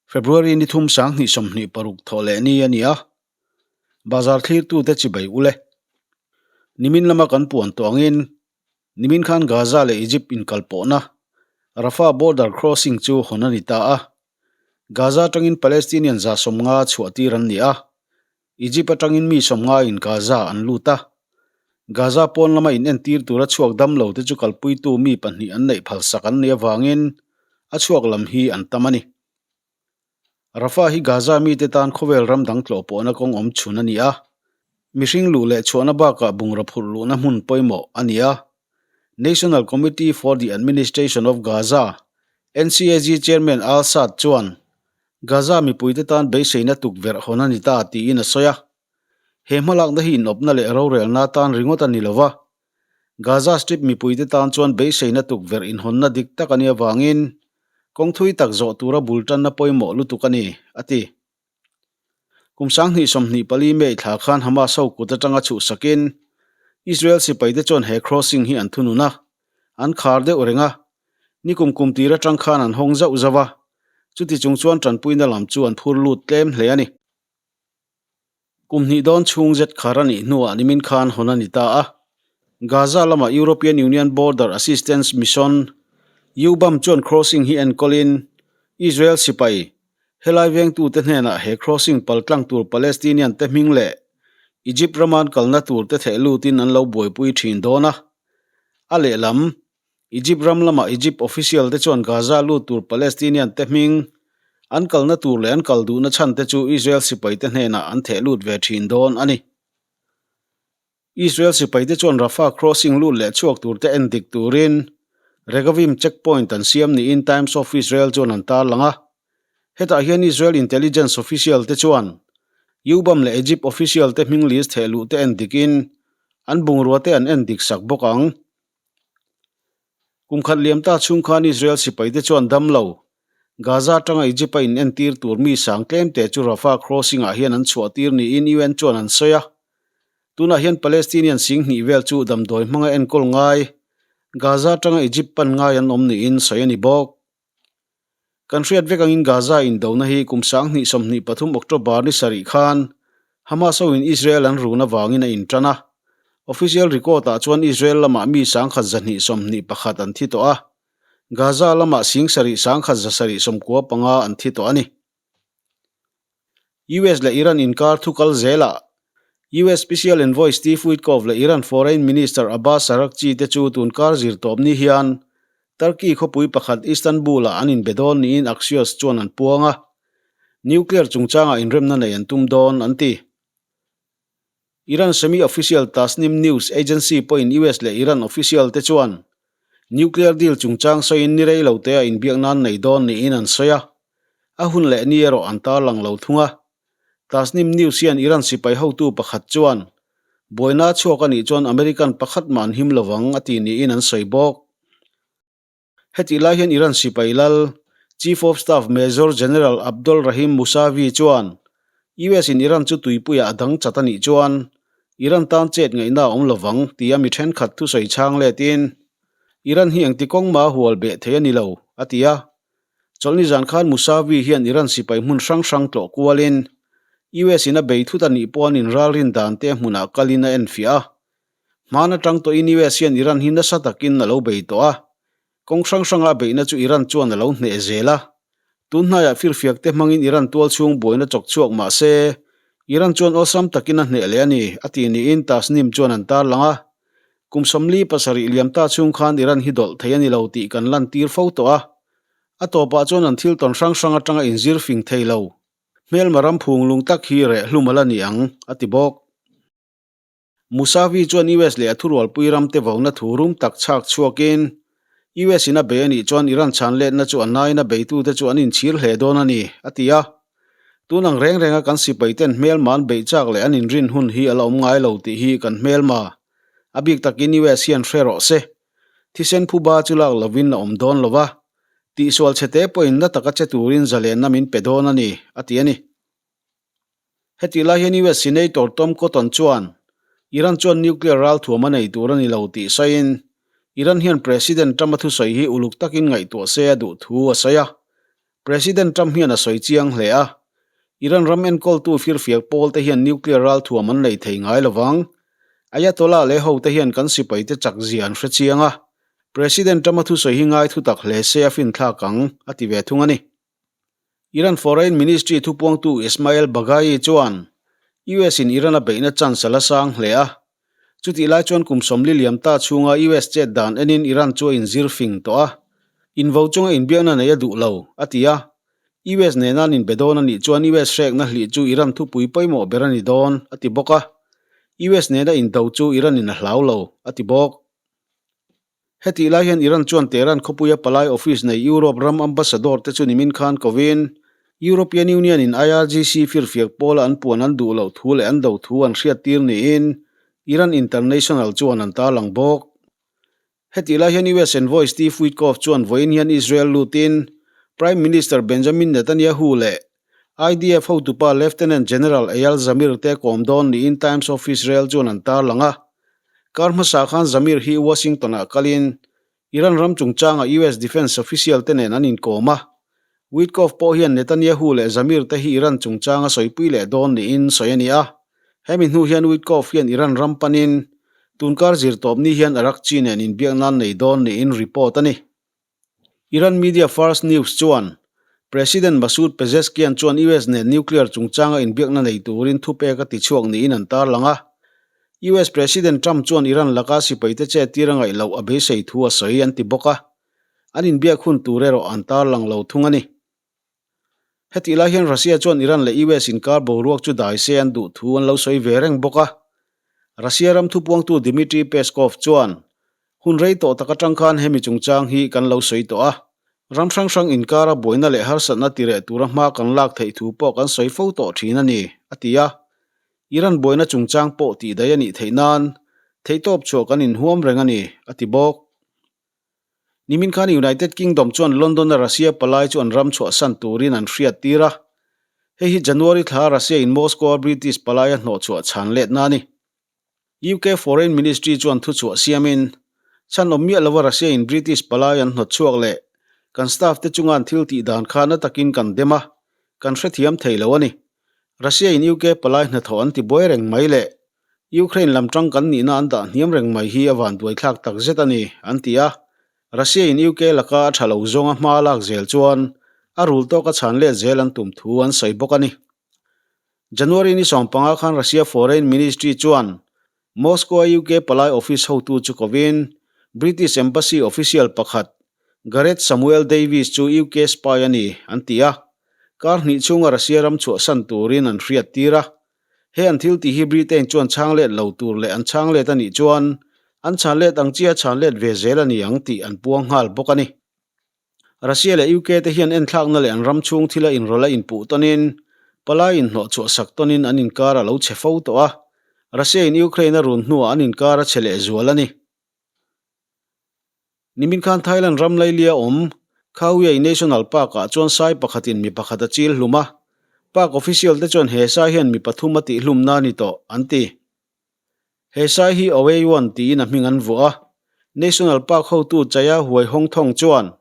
February ni thum 2026 thawh leh ni a ni a, bazar thlirtute chibai ul e. Nimin lama kan puan tawh angin nimin khan Gaza leh Egypt inkalpawhna Rafah border crossing chu hawn a ni ta a. Gaza atangin Palestinian 150 chhuah tir an ni a, Egypt atangin mi 90 in Gaza an lut a. Gaza pawn lama inentir tura chhuak dam lo te chu kalpuitu mi pahnih an neih phalsak an nih avangin a chhuak lam hi an tam a ni. Rafah hi Gaza mite tan khawvel ram dang tlawh pawhna kawng awm chhun a ni a, mihring luh leh chhuahna bakah bungraw phurh luhna hmun pawimawh a ni a. National Committee for the Administration of Gaza, NCAG, Chairman Al-Saad chuan Gaza mipuite tan beiseina tukverh hawn a ni ta tiin a sawi a. He hmalakna hi inawpna leh rorelna atan ringawt a ni lo va, Gaza Strip mipuite tan chuan beiseina tukverh inhawnna dik tak a nih avangin kawng thui tak zawh tura bul tanna pawimawh lutuk a ni, a ti. Kum 2024 May thla khan Hamas ho kut atanga chhuhsakin Israel sipaite chuan he crossing hi an thunun a, an khar deuh reng a, nikum kum tir atang khan an hawng zauh zauh a, chuti chung chuan tanpuina lam chu an phur lut tlem hle a ni. Kum hnih dawn chhung zet khar a nih hnuah nimin khan hawn a ni ta a. Gaza lama European Union Border Assistance Mission, EUBAM, chuan crossing hi enkawlin Israel sipai helai vengtute hnenah he crossing paltlang tur Palestinian te hming leh Egypt rama an kalna tur te theh lutin an lo buaipui thin dawn a. A lehlam, Egypt ram lama Egypt official te chuan Gaza lut tur Palestinian te hming, an kalna tur leh an kal duhna chhan te chu Israel sipai te hnenah an theh lut ve thin dawn a ni. Israel sipai te chuan Rafah crossing lut leh chhuak tur te en dik turin Regavim checkpoint an siam niin Times of Israel chuan an tarlang a. Hetah hian Israel intelligence official te chuan EUBAM leh Egypt official te hming list theh luh te en dikin an bungrua te an en dik sak bawk ang. Kum khat liam ta chhung khan Israel sipaite chuan dam lo, Gaza atanga Egypt a inentir tur mi sang tlemte chu Rafah crossing-ah hian an chhuah tir niin UN chuan an sawi a. Tunah hian Palestinian 20,000 vel chu damdawi hmanga enkawl ngai, Gaza atanga Egypt pan ngai an awm niin sawi a ni bawk. Kan hriat vek angin Gaza indona hi kum 2023 October ni sarih khan Hamas hoin Israel an run avangin a intan a. Official record ah chuan Israel lamah mi 1221 an thi tawh a, Gaza lamah 7195 an thi tawh a ni. US leh Iran inkar thu kal zelah US Special Envoy Steve Witkoff leh Iran Foreign Minister Abbas Araghchi te chu tunkar zirtawp ni hian Turkey khawpui pakhat Istanbul-ah an inbe dawn niin Axios chuan an puang a, nuclear chungchangah inremna nei an tum dawn, an ti. Iran semi-official Tasnim news agency pawhin US leh Iran official te chuan nuclear deal chungchang sawiin ni rei lo te a inbiak nan nei dawn niin an sawi a, a hun leh ni erawh an tarlang lo thung a. Tasnim News hian Iran sipai hotu pakhat chuan buaina a chhuak a nih chuan American pakhat mah an him lovang a ti niin an sawi bawk. Hetih lai hian Iran sipai lal Chief of Staff Major General Abdolrahim Mousavi chuan US in Iran chu tuipuiah a dang chat a nih chuan Iran tan chet ngaihna a awm lovang tia mi thenkhat thusawi chhang letin Iran hi engti kawng mah a hual beh thei a ni lo, a ti a. Chawlhni zan khan Mousavi hian Iran sipai hmun hrang hrang tlawh kualin US in a bei thut a nih pawh an inralrin dan te hmunah kalin a enfiah a. Hmaan atang tawhin US hian Iran hi nasa takin a lo bei tawh a, kawng hrang hranga a beihna chu Iran chuan a lo hneh zel a. Tun hnaiah firfiak te hmangin Iran tual chhung buaina chawk chhuak mah se, Iran chuan awlsam takin a hneh leh a ni, a ti niin Tasnim chuan an tarlang a. Kum 47 liam ta chhung khan Iran hi dawlh thei a ni lo tih kan lantir fo tawh a. A tawpah chuan an thil tawn hrang hrang atanga inzir fing thei lo. Hmelma ram phung lung tak hi reh hlum a la ni ang, a ti bawk. Mousavi chuan US leh a thurualpui ramte vona thu rum tak chhak chhuakin, US in a bei a nih chuan Iran chhan letna chu a nain a beitute chu an inchhir hle dawn a ni, a ti a. Tun ang reng renga kan sipaiten hmelma an beih chak leh an inrin hun hi a la awm ngai lo tih hi kan hmelma. A bik takin US hian hre rawh se. Thisen phuba chu lak lovin a awm dawn lo va, tihsual chhete pawhin na taka che turin zalenna min pe dawn a ni, a ti a ni. Hetih lai hian US Senator Tom Cotton chuan Iran chuan nuclear ralthuam a nei tur a ni lo tih sawiin Iran hian President Trump-a thusawi hi uluk takin ngaihtuah se a duh thu a sawi a. President Trump hian a sawi chiang hle a, Iran ram enkawltu firfiak pawl te hian nuclear ralthuam an nei thei ngai lovang. Ayatollah leh hote hian kan sipaite chak zia an hre chiang a, President Trump-a thusawi hi ngai thutak hle se a finthlak ang, a ti ve thung a ni. Iran Foreign Ministry thupuangtu Esmaeil Baghaei chuan US in Iran a beihna chance a la sang hle a, chutih lai chuan kum 40 liam ta chhunga US chet dan enin Iran chu a inzir fing tawh a, invo chunga inbiakna nei a duh lo, a ti a. US nena an inbe dawn a nih chuan US hrekna hlih chu Iran thupui pawimawh ber a ni dawn, a ti bawk a. US nena indo chu Iran in a hlau lo, a ti bawk. Hetih lai hian Iran chuan Tehran khawpuia palai office nei Europe ram ambassador te chu nimin khan kovin European Union in IRGC firfiak pawla an puan an duh loh thu leh an do thu an hriattir niin Iran International chuan an tarlang bawk. Hetih lai hian US envoy Steve Witkoff chuan vawiin hian Israel lutin Prime Minister Benjamin Netanyahu leh IDF hotupa Lieutenant General Eyal Zamir te kawm dawn niin Times of Israel chuan an tarlang a. Kar hmasa khan Zamir hi Washington-ah kalin Iran ram chungchanga US defence official te nen an inkawm a. Witkoff pawh hian Netanyahu leh Zamir te hi Iran chungchanga sawipui leh dawn niin sawi a ni a. Hemi hnu hian Witkoff hian Iran ram panin tunkar zirtawpni hian Araghchi nen inbiak nan nei dawn niin report a ni. Iran media Fars News chuan President Masoud Pezeshkian chuan US nen nuclear chungchanga inbiakna nei turin thupek a tichhuak niin an tarlang a. US President Trump chuan Iran laka sipaite chet tir a ngaih loh a beisei thu a sawi an ti bawk a, an inbiak hun tur erawh an tarlang lo thung a ni. Hetih lai hian Russia chuan Iran leh US inkar boruak chu dai se an duh thu an lo sawi ve reng bawk a. Russia ram thupuangtu Dmitry Peskov chuan, Hun rei tawh tak atang khan hemi chungchang hi kan lo sawi tawh a. Ram hrang hrang inkara buaina leh harsatna tireh tura hma kan lak theih thu pawh kan sawi fo tawh thin a ni, a ti a. Iran buaina chungchang pawh tihdaih a nih theih nan theihtawp chhuah kan inhuam reng a ni, a ti bawk. Nimin khan United Kingdom chuan London-a Russia palai chu an ram chhuahsan turin an hriat tir a. Hei hi January thla Russia-in Moscow-a British palai a hnawhchhuah chhan letna a ni. UK Foreign Ministry chuan thuchhuah siamin, chhan awm miah lova Russia-in British palai an hnawtchhuak leh kan staff te chunga an thil tih dan kha na takin kan dem a, kan hrethiam thei lo a ni. Russia-in UK palai hnathawh an ti buai reng mai leh Ukraine lam tang kan nihna an dah hniam reng mai hi a vanduaithlak tak zet a ni, an ti a. Russia-in UK laka a tha lo zawnga hma a lak zel chuan a rul tawka chhan let zel an tum thu an sawi bawk a ni. January ni 15 khan Russia Foreign Ministry chuan Moscow-a UK palai office hotu chu kovin British Embassy official pakhat Gareth Samuel Davies chu UK spy a ni, an ti a. Kar hnih chhunga Russia ram chhuahsan turin an hriattir a. He an thil tih hi Britain chuan chhang let lo tur leh an chhang let a nih chuan an chhan let ang chia chhan let ve zel a ni ang tih an puang nghal bawk a ni. Russia leh UK te hian enthlakna leh an ram chhung thila inrawlh a inpuh tawnin palai inhnawhchhuah sak tawnin an inkar a lo chhe fo tawh a, Russia in Ukraine a run hnuah an inkar a chhe lehzual a ni. Nimin khan Thailand ram lailia awm Khao Yai National Park-ah chuan sai pakhatin mi pakhat a chil hlum a, park official te chuan he sai hian mi pathum a tihhlumna a ni tawh, an ti. He sai hi Awei Wan tiin a hming an vuah a, National Park hotu Chaya Huai Hong Thong chuan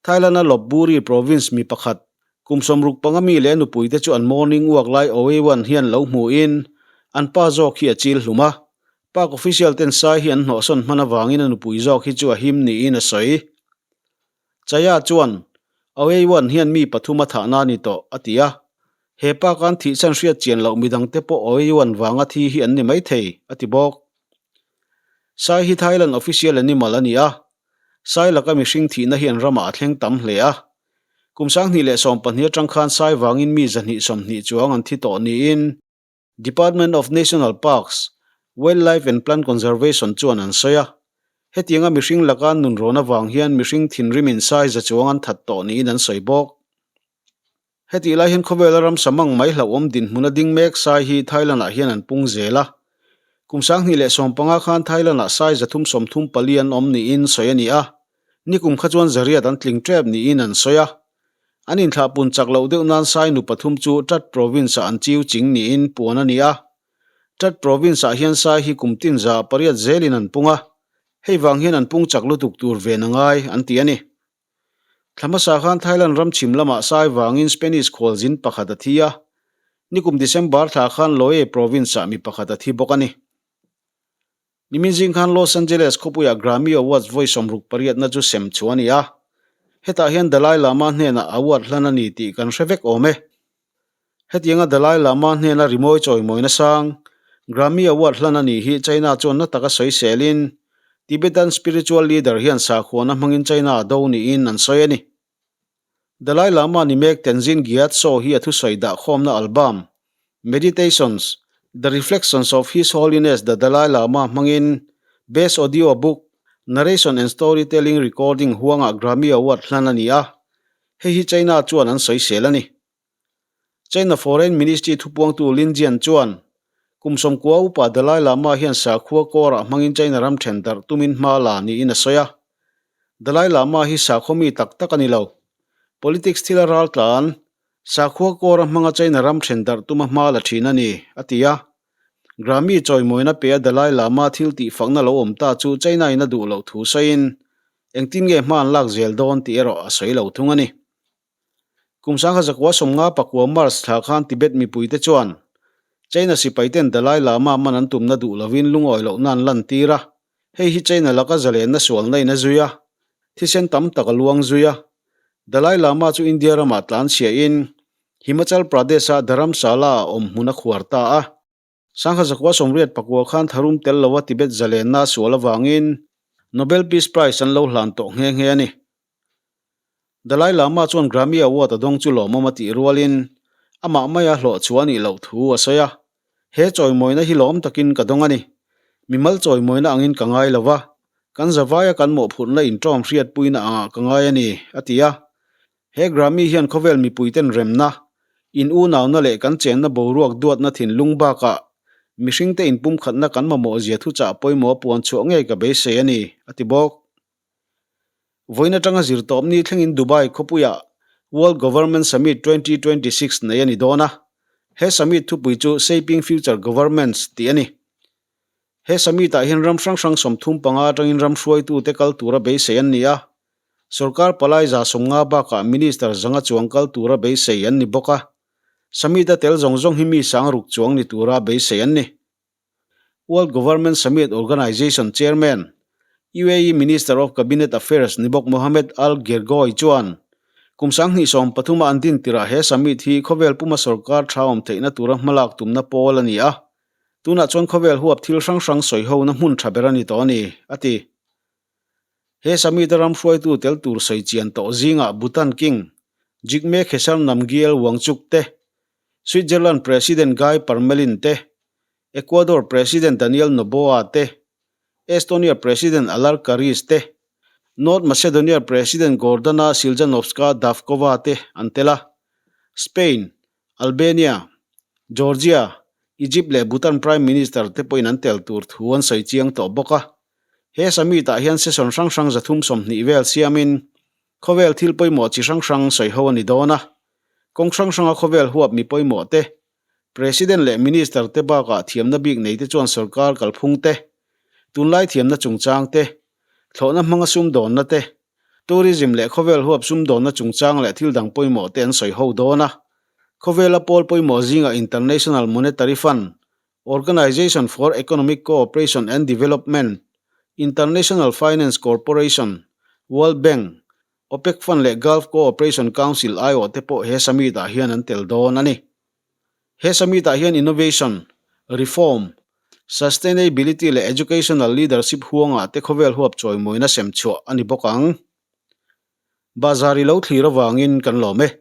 Thailand-a Lopburi province mi pakhat, kum 65 mi leh a nupuite chu an morning walk lai Awei Wan hian lo hmuhin an pa zawk hi a chil hlum a, Park official ten sai hi an hnawhsawn hman avangin a nupui zawk hi chu a him niin a sawi. Chaya chuan, Awei Wan hian mi pathum a thahna a ni tawh, a ti a. He park an thih chhan hriat chian loh midangte pawh Awei Wan vanga thi hi an ni maithei, a ti bawk. Sai hi Thailand official animal a ni a, Sai laka mihring thihna hi an ramah a thleng tam hle a. Kum 2012 atang khan sai vangin mi 220 chuang an thi tawh niin Department of National Parks, Wildlife and Plant Conservation chuan an sawi a. Hetianga mihring laka an nunrawn avang hian mihring thinrimin sai za chuang an that tawh niin an sawi bawk. Hetih lai hian khawvela ramsa mang mai hlauhawm dinhmun a ding mek sai hi Thailand-ah hian an pung zel a. Kum 2015 khan Thailand-ah sai 334 an awm niin sawi a ni a, nikum kha chuan zariat an tling tep niin an sawi a. An inthlahpun chak loh deuh nan sai nu pathum chu Trat Province-ah an chiu ching niin puan a ni a. Trat Province-ah hian sai hi kum tin 800 zelin an pung a, hei vang hian an pung chak lutuk tur ven a ngai an ti a ni. Thla hmasa khan Thailand ram chhim lamah sai vangin Spanish khualzin pakhat a thi a, nikum December thla khan Loei province-ah mi pakhat a thi bawk a ni. Nimin zing khan Los Angeles khawpuiah Grammy Awards vawi 68 na chu sem chhuah a ni a, hetah hian Dalai Lama hnenah award hlan a ni tih kan hre vek awm e. Hetianga Dalai Lama hnena rimawi chawimawina sang, Grammy Award hlan a nih hi China chuan na taka sawiselin, Tibetan spiritual leader hian sakhuana hmangin China a do niin an sawi a ni. Dalai Lama ni mek Tenzin Gyatso hi a thusawi dahkhawmna album, Meditations, The Reflections of His Holiness the Dalai Lama hmangin Best Audio Book, Narration and Storytelling Recording huangah Grammy Award hlan a ni a, hei hi China chuan an sawisel a ni. China Foreign Ministry thupuangtu Lin Jian chuan, Kum 90 upa Dalai Lama hian sakhua kawrah hmangin China ram then darh tumin hma la niin a sawi a. Dalai Lama hi sakhaw mi tak tak a ni lo. Politics thila ral tlan, sakhua kawra hmanga China ram then darh tuma hma la thin a ni, a ti a. Grammy chawimawina pe a Dalai Lama thil tih fakna lo awm ta chu China in a duh loh thu sawiin, engtin nge hma an lak zel dawn tih erawh a sawi lo thung a ni. Kum 1959 March thla khan Tibet mipuite chuan China sipaiten Dalai Lama man an tumna duh lovin lungawi lohna an lantir a, hei hi China laka zalenna sualna in a zui a, thisen tam tak a luang zui a. Dalai Lama chu India ramah tlanchhiahin Himachal Pradesh-a Dharamsala-ah awm hmun a khuar ta a. 1989 khan tharum tel lova Tibet zalenna a sual avangin Nobel Peace Prize an lo hlan tawh nghe nghe a ni. Dalai Lama chuan Grammy Award a dawng chu lawmawm a tih rualin amah maia hlawh chhuah a nih loh thu a sawi a, He chawimawina hi lawm takin ka dawng a ni. Mimal chawimawina angin ka ngai lo va, kan zavaia kan mawhphurhna inṭawm hriatpuina angah ka ngai a ni, a ti a. He Grammy hian khawvel mipuiten remna, in unauna leh kan chenna boruak duatna thinlung bakah mihringte inpumkhatna kan mamawh zia thuchah pawimawh a puan chhuah ngei ka beisei a ni, a ti bawk. Vawiin atanga zirtawpni thlengin Dubai khawpuiah World Government Summit 2026 nei a ni dawn a, he summit thupui chu Shaping Future Governments tih a ni. He summit-ah hian ram hrang hrang 35 atangin ram hruaitute kal tura beisei an ni a, Sorkar palai 150 bakah Minister 500 chuang kal tura beisei an ni bawk a, Summit-a tel zawng zawng hi mi 6000 chuang ni tura beisei an ni. World Government Summit Organization Chairman, UAE Minister of Cabinet Affairs ni bawk Mohammed Al Gergoy chuan, kum 2013-a an din tirah he summit hi khawvel puma sorkar tha awm theihna tura hmalak tumna pawl a ni a, tunah chuan khawvel huap thil hrang hrang sawihona hmun tha ber a ni tawh a ni, a ti. He summit-a ram hruaitu tel tur sawi chian tawh zingah Bhutan King Jigme Khesar Namgyel Wangchuck te, Switzerland President Guy Parmelin te, Ecuador President Daniel Noboa te, Estonia President Alar Karis te, North Macedonia President Gordana Siljanovska Davkova te an tel a. Spain, Albania, Georgia, Egypt leh Bhutan Prime Minister te pawhin an tel tur thu an sawi chiang tawh bawk a. He summit-ah hian session hrang hrang 320 vel siamin khawvel thil pawimawh chi hrang hrang sawi ho a ni dawn a. Kawng hrang hranga khawvel huap mi pawimawh te, President leh Minister te bakah thiamna bik nei te chuan sorkar kalphung te, tunlai thiamna chungchang te, thlawhna hmanga sumdawnna te, Tourism leh khawvel huap sumdawnna chungchang leh thil dang pawimawh te an sawi ho dawn a. Khawvela pawl pawimawh zingah International Monetary Fund, Organisation for Economic Cooperation and Development, International Finance Corporation, World Bank, OPEC Fund leh Gulf Cooperation Council aiawh te pawh he summit-ah hian an tel dawn a ni. He summit-ah hian innovation, reform, sustainability leh educational leadership huangah te khawvel huap chawimawina sem chhuah a ni bawk ang. Bazar i lo thlir avangin kan lawm e.